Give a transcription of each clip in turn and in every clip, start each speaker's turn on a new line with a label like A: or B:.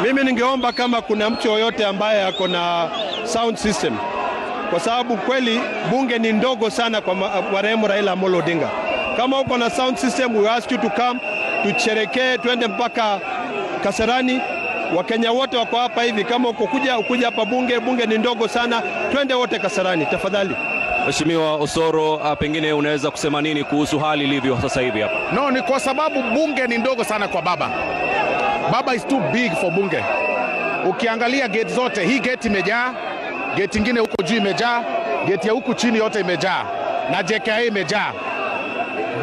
A: Mimi ningeomba kama kuna mtu yoyote ambaye ako na sound system, kwa sababu kweli bunge ni ndogo sana kwa marehemu Raila Amolo Odinga. Kama uko na sound system, we ask you to come, tusherekee, twende mpaka Kasarani. Wakenya wote wako hapa hivi, kama uko kuja ukuja hapa bunge, bunge ni ndogo sana, twende wote Kasarani tafadhali.
B: Mheshimiwa Osoro, pengine unaweza kusema nini kuhusu hali ilivyo sasa hivi hapa?
C: No, ni kwa sababu bunge ni ndogo sana kwa baba. Baba is too big for bunge. Ukiangalia gate zote, hii gate imejaa, gate ingine huko juu imejaa, gate ya huku chini yote imejaa, na JKIA imejaa.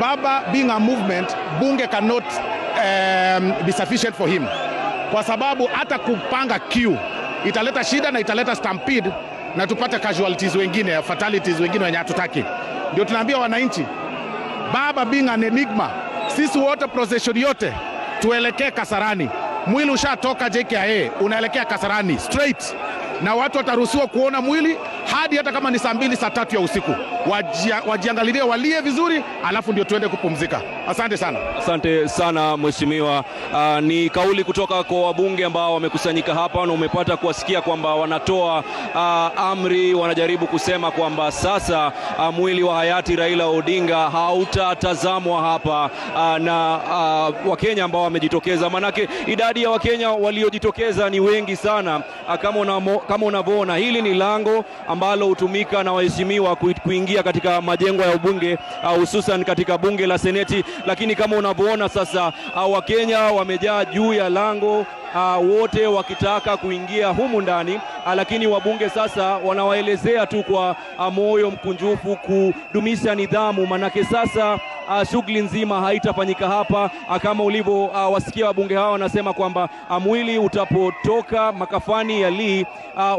C: Baba being a movement, bunge cannot be sufficient for him, kwa sababu hata kupanga queue italeta shida na italeta stampede na tupate casualties wengine, fatalities wengine wenye hatutaki. Ndio tunaambia wananchi, baba being an enigma, sisi wote procession yote tuelekee Kasarani. Mwili ushatoka JKIA, unaelekea Kasarani straight, na watu wataruhusiwa kuona mwili hadi hata kama ni saa 2 saa 3 ya usiku. Wajiangalilie, walie vizuri, alafu ndio tuende kupumzika. Asante sana.
B: Asante sana mheshimiwa. Ni kauli kutoka kwa wabunge ambao wamekusanyika hapa, na umepata kuwasikia kwamba wanatoa amri, wanajaribu kusema kwamba sasa mwili wa hayati Raila Odinga hautatazamwa hapa na Wakenya ambao wamejitokeza. Manake idadi ya Wakenya waliojitokeza ni wengi sana. Kama unavyoona, hili ni lango ambalo hutumika na waheshimiwa kuingia katika majengo ya ubunge, hususan katika bunge la Seneti. Lakini kama unavyoona sasa, Wakenya wamejaa juu ya lango, wote wakitaka kuingia humu ndani. Lakini wabunge sasa wanawaelezea tu kwa moyo mkunjufu kudumisha nidhamu, manake sasa shughuli nzima haitafanyika hapa. Kama ulivyo wasikia wabunge hawa wanasema kwamba mwili utapotoka makafani ya Lee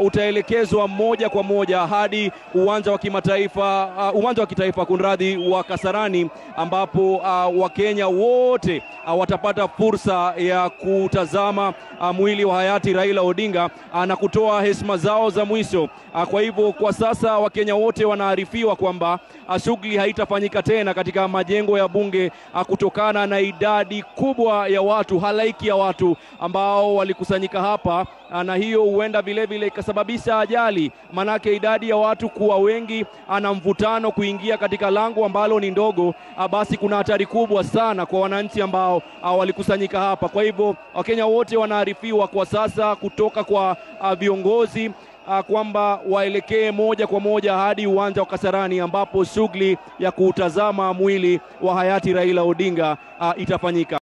B: utaelekezwa moja kwa moja hadi uwanja wa kimataifa, uwanja wa kitaifa kunradhi, wa Kasarani, ambapo Wakenya wote watapata fursa ya kutazama mwili wa hayati Raila Odinga na kutoa heshima zao za mwisho. Kwa hivyo kwa sasa Wakenya wote wanaarifiwa kwamba shughuli haitafanyika tena katika majengo ya bunge kutokana na idadi kubwa ya watu, halaiki ya watu ambao walikusanyika hapa, na hiyo huenda vile vile ikasababisha ajali, manake idadi ya watu kuwa wengi na mvutano kuingia katika lango ambalo ni ndogo, basi kuna hatari kubwa sana kwa wananchi ambao walikusanyika hapa. Kwa hivyo Wakenya wote wanaarifiwa kwa sasa kutoka kwa viongozi kwamba waelekee moja kwa moja hadi uwanja wa Kasarani ambapo shughuli ya kutazama mwili wa hayati Raila Odinga itafanyika.